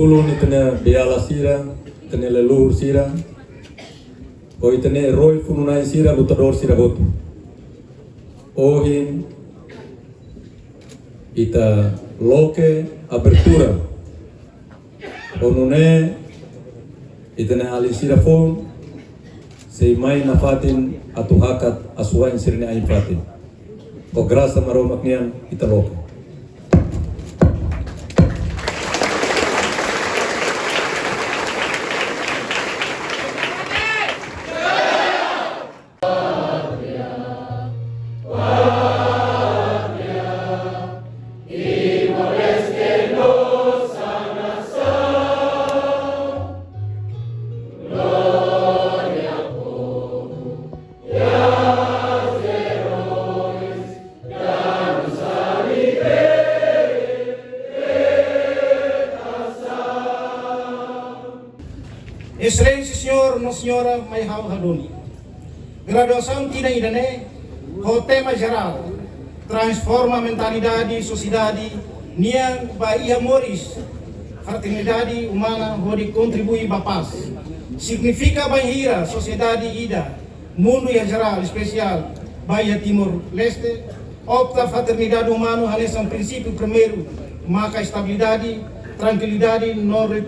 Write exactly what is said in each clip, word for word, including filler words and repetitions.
Ulun ita-nia beiala sira, ita-nia leluhur sira, ho ita-nia eroi funu-na'in sira, lutadór sira hotu. Ohin ita loke abertura. Ho nune'e ita-nia alin sira foun sei mai nafatin atu hakat asuwa'in sira-nia ain-fatin. Ho grasa Maromak nian ita loke. Exelénsia Señór no Señora mai ha'u hadomi. Graduasaun tinan ida-ne'e ho tema jerál, transforma mentalidade sosiedade nian ba iha moris fraternidade umana hodi kontribui ba pás. Signifika bainhira sosiedade ida, mundu iha jerál, espesiál ba iha Timor-Leste, opta fraternidade umana hanesan prinsípiu primeiru, maka estabilidade, trankilidade no re-,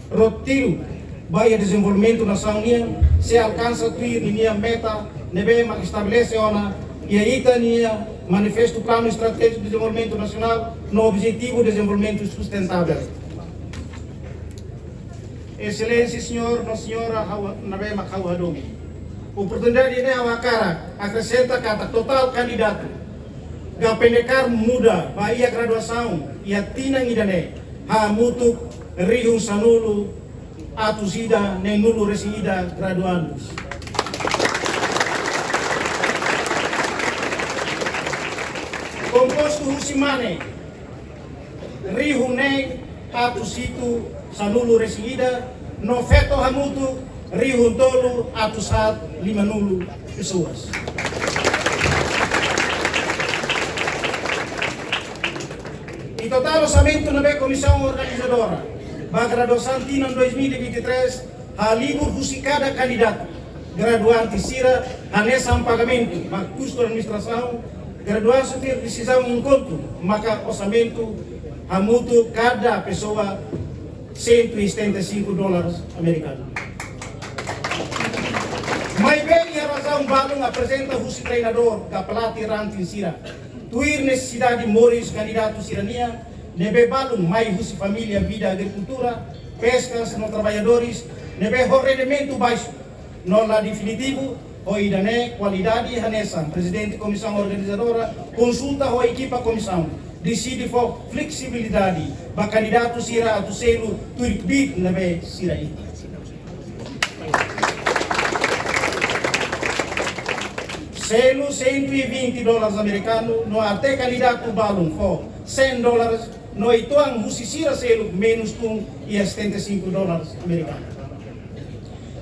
rotiru ba iha dezenvolvimentu nasaun nian sei alkansa tuir ninia meta ne'ebé mak estabelese ona iha ita-nia Manifestu Planu Estratéjiku Dezenvolvimentu Nasionál no Objetivu Dezenvolvimentu Sustentável. Exelénsia Señór no Señora ha'u, ne'ebé mak ha'u hadomi. Oportunidade ne'e ha'u hakarak akresenta katak totál kandidatu Gapendekar Muda ba iha graduasaun iha tinan ida-ne'e hamutuk rihun sanulu atus ida neenulu resin ida graduandus. Kompostu husi mane rihun neen atus hitu sanulu resin ida, no feto hamutuk rihun tolu atus haat limanulu pesoas. I totál orsamentu ne'ebé Komisaun Organizadora ba graduasaun tinan dois mil e vinte e três halibur husi kada kandidatu graduante sira hanesan pagamentu ba kustu administrasaun graduasaun, tuir desizaun enkontru, maka orsamentu hamutuk kada pesoa cento e setenta e cinco dólares americanos. Maibé iha razaun balun aprezenta husi treinadór ka pelatih ranting sira, tuir nesesidade moris kandidatu sira-nian, ne'ebé balun mai husi família vida agrikultura, peskas no traballadores ne'ebé ho rendimentu baixu, no la definitivu. Ho ida-ne'e kualidade hanesan Prezidente Komisaun Organizadora konsulta ho ekipa komisaun, deside fó fleksibilidade ba kandidatu sira atu selu tuir kbiit ne'ebé sira iha. Selu cento e vinte dólares americanos no até kandidatu balun fó cem dólares no uitoan husi sira seluk menus tun iha setenta e cinco dólares americanos.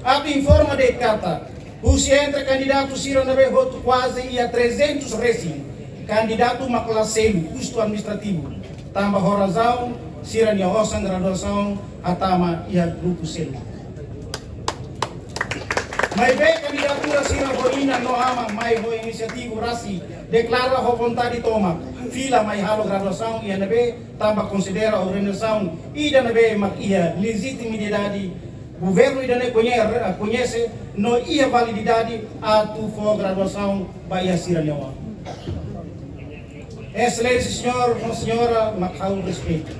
Atu informa de'it katak husi entre kandidatu sira ne'ebé hotu kuaze iha trezentus resin kandidatu mak la selu kustu administrativu, tanba ho razaun sira-nia osan graduasaun hatama iha grupu seluk. Maibé kandidatura sira ho inan no aman mai ho inisiativa rasik deklara ho vontade tomak fila mai halo graduasaun iha ne'ebé, tanba konsidera organizasaun ida ne'ebé mak iha lejitimidade, governu ida-ne'e koñe-, koñese no iha valididade atu fó graduasaun ba iha sira-nia oan. Exelénsia Señór no Señora mak ha'u respeitu.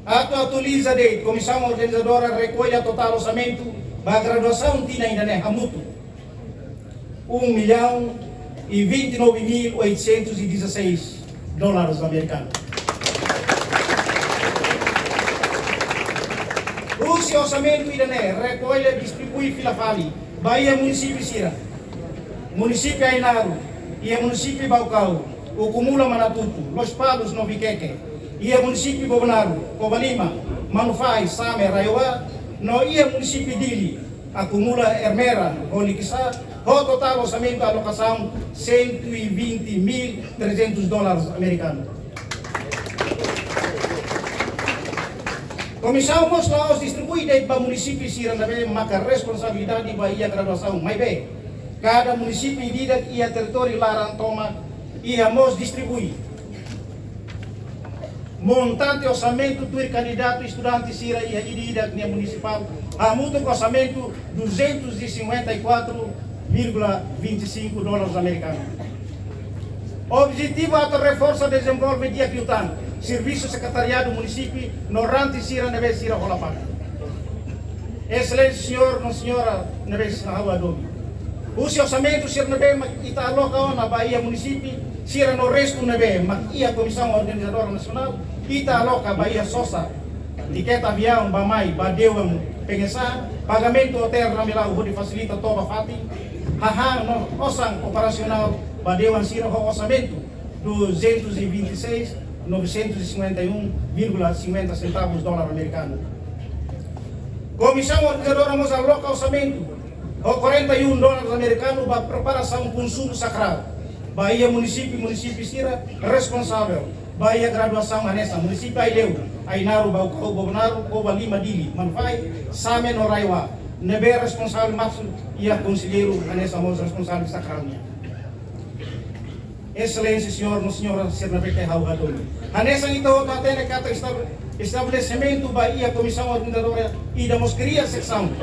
Atu atualiza de'it, Komisaun Organizadora rekolla totál orsamentu ba graduasaun tinan ida-ne'e hamutuk um milhão e vinte e nove mil oitocentos e dezasseis dólares americanos. Husi orsamentu ida-ne'e rekolla distribui fila fali ba iha munisípiu sira: Munisípiu Ainaro, iha Munisípiu Baucau, akumula Manatuto, Lospalos no Viqueque, iha Munisípiu Bobonaro, Covalima, Manufai, Same, RAEOA, no iha Munisípiu Dili, akumula Ermera ho Likisá, ho totál orsamentu alokasaun cento e vinte mil trezentos dólares americanos. Komisaun mós la'ós distribui de'it ba munisípiu sira ne'ebé maka responsabilidade ba iha graduasaun, maibé kada munisípiu ida-idak iha territóriu laran tomak iha mós distribui montante orsamentu tuir kandidatu estudante sira iha ida-idak nia munisípiu, hamutuk orsamentu duzentos e cinquenta e quatro vírgula vinte e cinco dólares americanos. Objetivu atu reforsa, dezenvolve di'ak liután servisu sekretariadu munisípiu no ranti sira ne'ebé sira hola parte. Exelénsia señór no señora ne'ebé sira ha'u hadomi, husi orsamentu sira ne'ebé mak ita aloka ona ba iha munisípiu sira no restu ne'ebé mak iha Komisaun Organizadora Nasionál, ita aloka ba iha sosa tikete aviaun bá-mai ba dewan pengesahan, pagamentu otél Ramelau hodi fasilita toba fatin, hahán no osan operasionál ba dewan sira ho orsamentu duzentos e vinte e seis, novecentos e cinquenta e um vírgula cinquenta centavos dólar americano. Komisaun Organizadora mós aloka orsamentu ho quarenta e um dólares americano ba preparasaun konsumu sakrál ba iha munisípiu, munisípiu sira responsavel ba iha graduasaun hanesan munisípiu Aileu, Ainaro, Baucau, Bobonaro, Covalima, Dili, Manufahi, Same no RAEOA, ne'ebé responsavel másimu iha konselleiru hanesan mós responsavel sakrál nian. Exelénsia señór no señora sira ne'ebé ke ha'u hadomi, hanesan ita hotu hatene katak estab-, estabelesimentu ba iha Komisaun Organizadora ida mós kria seksaun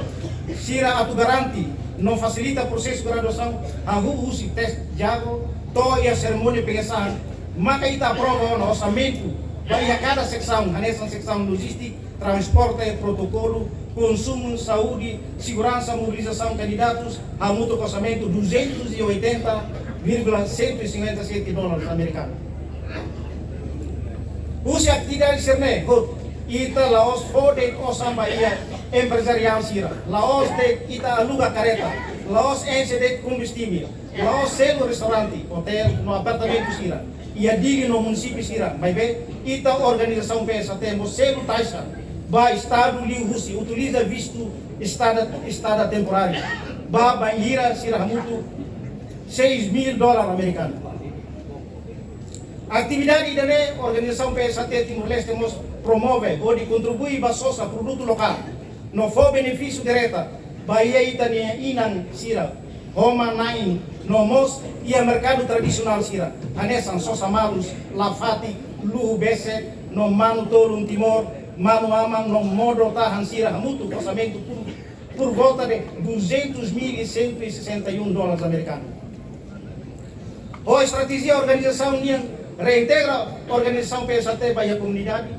sira atu garanti no fasilita prosesu graduasaun, hahú husi teste jago to'o iha serimónia pengesahan, maka ita aprova ona orsamentu ba iha kada seksaun, hanesan seksaun lojístika, transporte, protokolu, konsumu, saúde, seguransa, mobilizasaun kandidatus, hamutuk orsamentu duzentos e oitenta vírgula cento e cinquenta e sete dólares americanos. Husi atividade sira-ne'e hotu, ita la'ós fó de'it osan ba iha emprezariál sira, la'ós de'it ita aluga kareta, la'ós enxe de'it kombustivel, la'ós selu restaurante, otél no apartamentu sira iha Dili no munisípiu sira, maibé ita organizasaun P S H T mós selu taixa ba Estadu liuhusi utiliza vistu estada, estada temporária ba bainhira sira, hamutuk seis mil dólar amerikanu. Atividade ida-ne'e organizasaun P S H T Timor-Leste mós promove hodi kontribui ba sosa produtu lokál no fó benefísiu direta ba iha ita-nia inan sira, homa-na'in no mós iha merkadu tradisionál sira, hanesan sosa malus, lafatik, luhu besek no manu-tolun Timor, manu-aman no modo-tahan sira, hamutuk orsamentu por, por volta de duzentos mil e cento e sessenta e um dólares americanos. Ho estratéjia organizasaun nian reintegra organizasaun P S H T ba iha komunidade.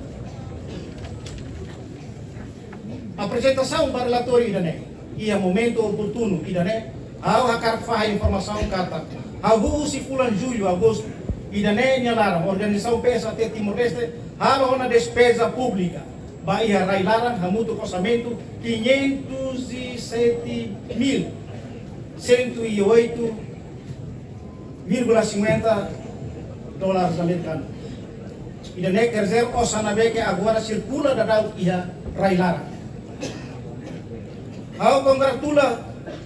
Aprezentasaun ba relatóriu ida-ne'e iha momentu oportunu ida-ne'e, ha'u hakarak fahe informasaun katak, hahú husi fulan Jullu, Agostu ida-ne'e nia laran, organizasaun P S H T Timor-Leste halo ona despeza públika ba iha rai-laran hamutuk orsamentu quinhentos e sete mil cento e oito vírgula cinquenta dólares americanos. Ida-ne'e quer dizer osan ne'ebé ke agora sirkula daudauk iha rai-laran. Ha'u kongratula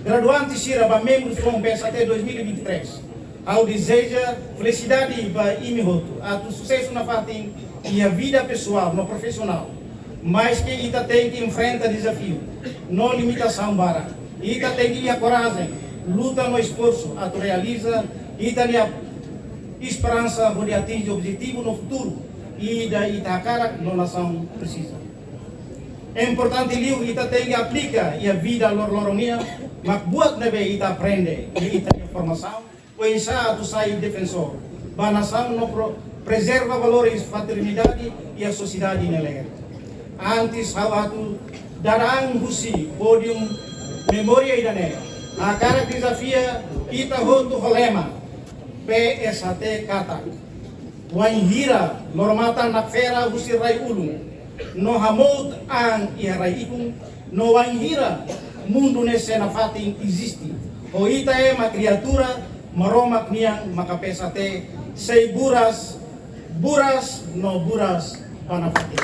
graduante sira ba membru foun P S H T dois mil e vinte e três. Ha'u dezeja felisidade ba imi hotu, atu susesu nafatin iha vida pesoál no profisionál. Maske ita tenke enfrenta dezafiu no limitasaun barak, ita tenke iha korajen, luta no esforsu atu realiza ita-nia esperansa hodi atinje objetivu no futuru ida ita hakarak no nasaun presiza. Importante liu ita tenke aplika iha vida loroloron nian mak buat ne'ebé ita aprende iha ita-nia formasaun, oinsá atu sai defensór ba nasaun no pro-, prezerva valores fraternidade iha sosiedade nia leet. Antes ha'u atu dada an husi pódiu memória ida-ne'e, hakarak dezafia ita hotu ho lema P S H T katak: Wainhira loro-matan nakfera husi rai-ulun no hamout an iha rai-ikun, no wainhira mundu ne'e sei nafatin eziste, ho ita ema kriatura Maromak nian, maka P S H T sei buras, buras no buras ba nafatin.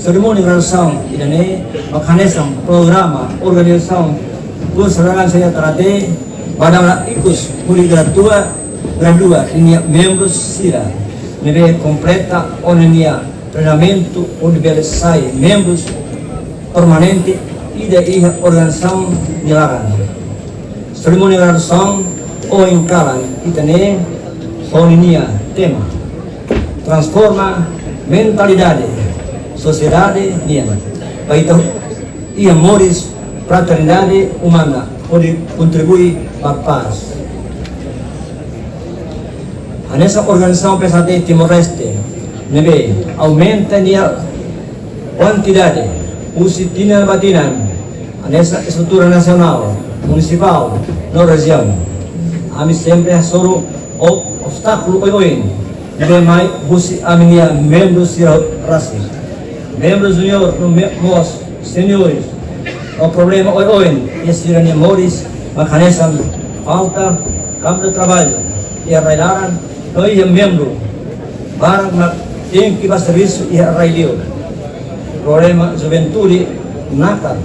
Serimónia graduasaun ida-ne'e mak hanesan programa organizasaun Forsa Laran Saida Tara T ba dala ikus hodi gradua, gradua ninia membru sira. ne'ebé kompleta ona nia treinamentu hodi bele sai membru permanente ida iha organizasaun nia laran. Serimónia graduasaun ohin kalan ita-nia ho ninia tema: Transforma mentalidade sosiedade nian, ba ita iha moris fraternidade umana hodi kontribui ba pás. Hanesan organizasaun P S H T Timor-Leste ne'ebé aumenta nia kuantidade husi tinan ba tinan, hanesan estrutura nasionál, munisipál no rejiaun, ami sempre hasoru ho obstákulu oioin ne'ebé mai husi ami-nia membru sira rasik. Membru juniór no me-, mós seniores ho problema oioin iha sira-nia moris, mak hanesan falta kampu de traballu iha rai-laran, no iha membru barak mak tenke ba servisu iha rai-li'ur. Problema juventude nakal,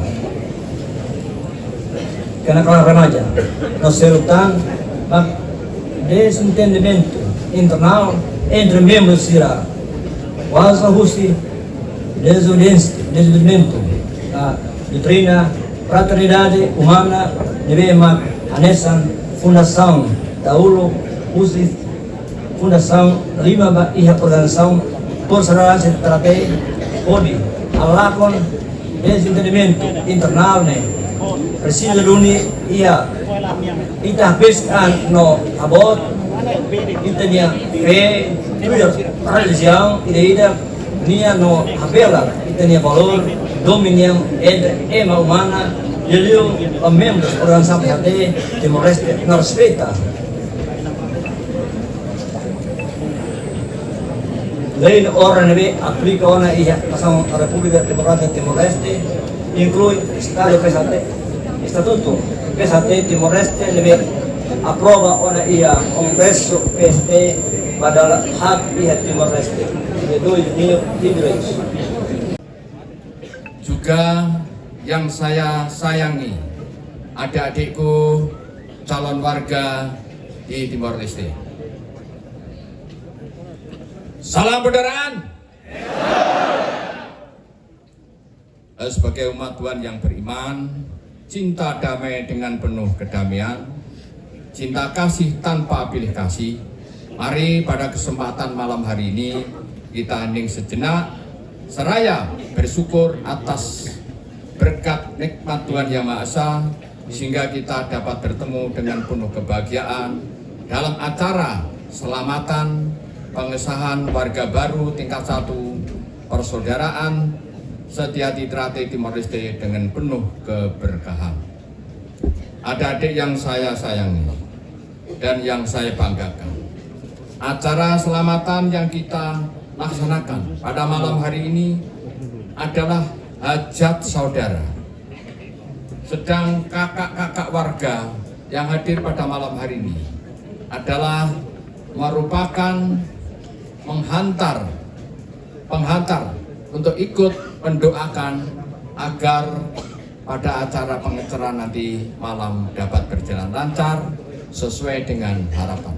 kenakalan remaja, no seluk tan ba dezentendimentu internál entre membru sira, kuaze husi dezudens-, dezentendimentu, ah, doutrina fraternidade umana ne'ebé mak hanesan fundasaun dauluk husi fundasaun lima ba iha organizasaun Forsa Dalan S T T hodi halakon dezentendimentu internál ne'e presiza duni iha ita habis an no haboot ita-nia fé, tuir relijiaun ida-idak nian no habelar ita-nia valór domin nian entre ema umana, liuliu ba membru organizasaun P S H T Timor-Leste no respeita lei no orden ne'ebé aplika ona iha nasaun Repúblika Demokrátika Timor-Leste, inklui Estatutu P S H T, Estatutu P S H T Timor-Leste ne'ebé aprova ona iha Kongresu P S H T ba dala haat iha Timor-Leste iha dois mil e três. Juga yang saya sayangi, adik-adikku calon warga di Timor Leste. Salam persaudaraan. Eh, sebagai umat Tuhan yang beriman, cinta damai dengan penuh kedamaian, cinta kasih tanpa pilih kasih. Mari pada kesempatan malam hari ini kita hening sejenak, seraya bersyukur atas berkat nikmat Tuhan Yang Maha Esa, sehingga kita dapat bertemu dengan penuh kebahagiaan dalam acara selamatan pengesahan warga baru tingkat satu Persaudaraan Setia Ternate Timor Leste dengan penuh keberkahan. Adik-adik yang saya sayangi dan yang saya banggakan, acara selamatan yang kita laksanakan pada malam hari ini adalah hajat saudara. Sedang kakak-kakak warga yang hadir pada malam hari ini adalah merupakan menghantar, penghantar untuk ikut mendoakan agar pada acara pengesahan nanti malam dapat berjalan lancar sesuai dengan harapan.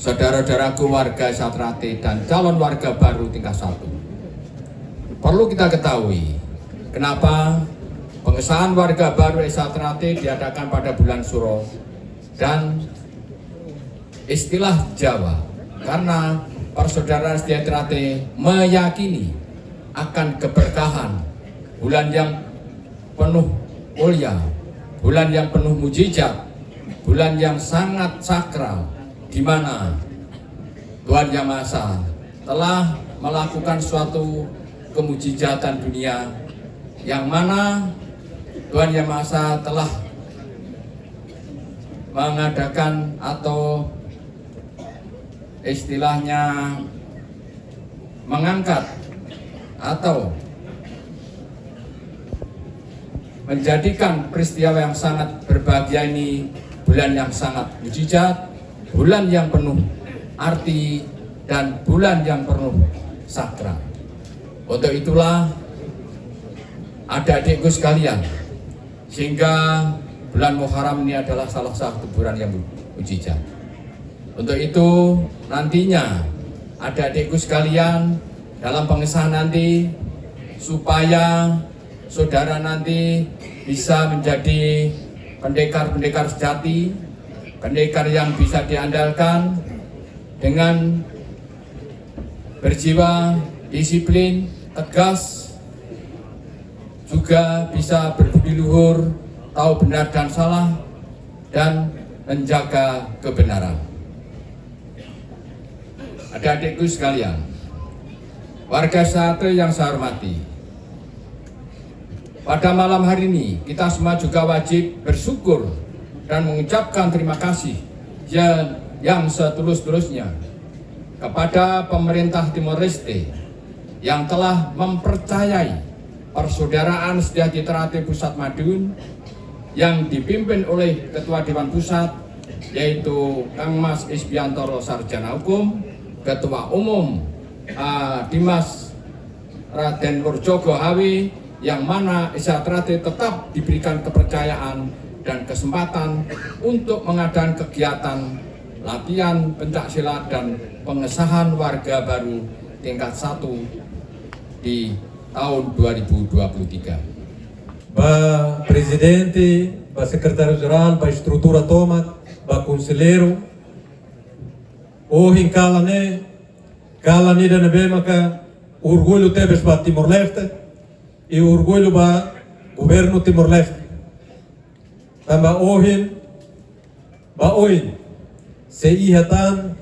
Saudara-saudaraku warga S H Ternate dan calon warga baru tingkat satu. Perlu kita ketahui, kenapa pengesahan warga baru S H Ternate diadakan pada bulan Suro dan istilah Jawa, karena Persaudaraan Setia Ternate meyakini akan keberkahan bulan yang penuh mulia, bulan yang penuh mujizat, bulan yang sangat sakral, di mana Tuhan Yang Maha Esa telah melakukan suatu kemujizatan dunia, yang mana Tuhan Yang Maha Esa telah mengadakan atau istilahnya mengangkat atau menjadikan peristiwa yang sangat berbahagia ini bulan yang sangat mujizat, bulan yang penuh arti, dan bulan yang penuh sakral. Untuk itulah, adik-adikku sekalian, sehingga bulan Muharram ini adalah salah satu bulan yang mu-, mujizat. Untuk itu, nantinya, adik-adikku sekalian, dalam pengesahan nanti, supaya saudara nanti bisa menjadi pendekar-pendekar sejati, pendekar yang bisa diandalkan dengan berjiwa disiplin, tegas, juga bisa berbudi luhur, tahu benar dan salah, dan menjaga kebenaran. Adik-adikku sekalian, warga Sate yang saya hormati, pada malam hari ini kita semua juga wajib bersyukur dan mengucapkan terima kasih yang, yang setulus-tulusnya kepada pemerintah Timor Leste yang telah mempercayai Persaudaraan Setia Citrate Pusat Madun yang dipimpin oleh Ketua Dewan Pusat, yaitu Kang Mas Isbiantoro, Sarjana Hukum, Ketua Umum, ah, Dimas Raden Worjoko Hawi, yang mana Setia Citrate tetap diberikan kepercayaan dan kesempatan untuk mengadakan kegiatan latihan pencak silat dan pengesahan warga baru tingkat satu di tahun dua ribu dua puluh tiga. Ba prezidente, ba sekretáriu jerál, ba estrutura tomak, ba konselleiru, ohin kalan ne'e, kalan ida ne'ebé maka orgullu tebes ba Timor-Leste, i orgullu ba governu Timor-Leste. Tanba ohin, ba oin, sei iha tan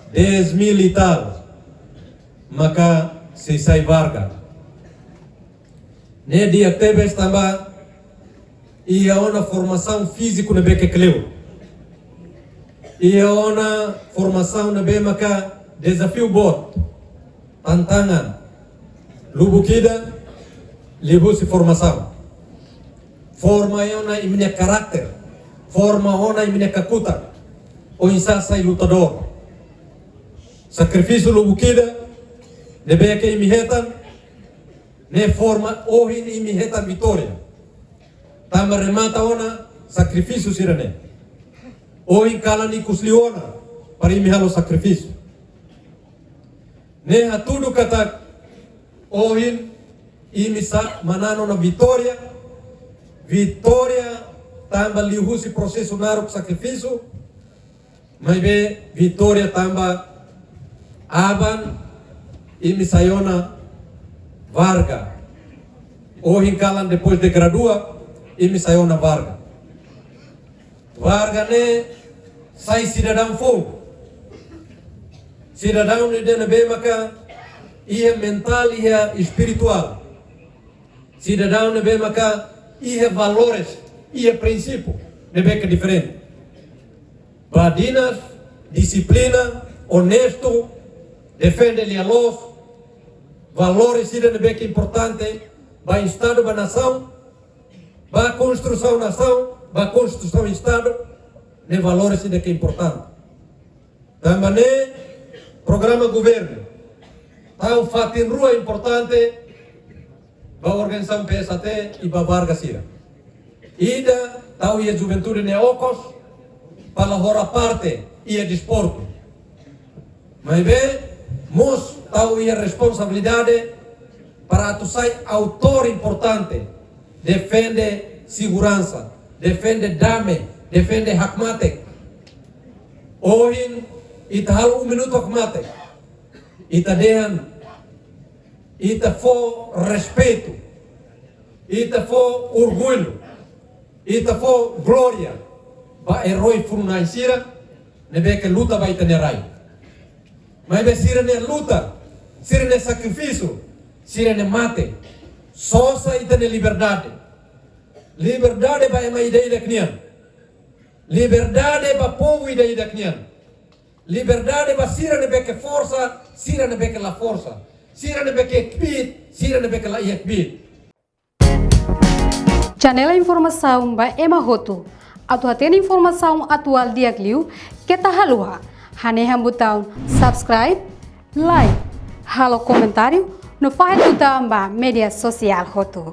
dez mil e tal maka sei sai warga. Ne'e di'ak tebes tanba iha ona formasaun fíziku ne'ebé ke kleur. Iha ona formasaun ne'ebé maka dezafiu boot, tantangan. Lubuk ida, liuhusi formasaun. Forma ona imi-nia karakter, forma ona imi-nia kakutak, oinsá sai lutadór. Sakrifísiu lubuk ida ne'ebé ke imi hetan, ne'e forma ohin imi hetan vitória. Tanba remata ona sakrifísiu sira-ne'e. Ohin kalan ikus liu ona para imi halo sakrifísiu. Ne'e hatudu katak ohin imi sei manán ona vitória, vitória tanba liuhusi prosesu naruk sakrifísiu, maibé vitória tanba aban imi sai ona warga. Ohin kalan depois de gradua, imi sai ona warga. Warga ne'e sai sidadaun foun. Sidadaun ida ne'ebé maka iha mentál, iha espirituál. Sidadaun ne'ebé maka iha valores, iha prinsípiu ne'ebé ke diferente. Badinas, dixiplina, onestu, defende lia-loos, valores ida ne'ebé ke importante ba Estadu, ba nasaun, ba konstrusaun nasaun, ba konstrusaun Estadu, ne'e valores ida ke importante. Tanba ne'e programa governu tau fatin rua importante ba organizasaun P S H T i ba warga sira. Ida tau iha juventude nia okos para halo parte iha desportu. Maibé mós tau iha responsabilidade para atu sai autór importante, defende seguransa, defende dame, defende hakmatek. Ohin ita halo um minutu hakmatek, ita dehan, ita fó respeitu, ita fó orgullu, ita fó glória ba erói funu-na'in sira ne'ebé ke luta ba ita-nia rai. Maibé sira-nia luta, sira-nia sakrifísiu, sira-nia mate sosa ita-nia liberdade. Liberdade ba ema ida-idak nian. Liberdade ba povu ida-idak nian. Liberdade ba sira ne'ebé ke forsa, sira ne'ebé ke la forsa. Sira ne'ebé ke kbiit, sira ne'ebé ke la iha kbiit. Janela informasaun ba ema hotu. Atu hatene informasaun atuál di'ak liu, keta haluha hanehan butaun subscribe, like, halo komentáriu, no fahe tutan ba média sosiál hotu.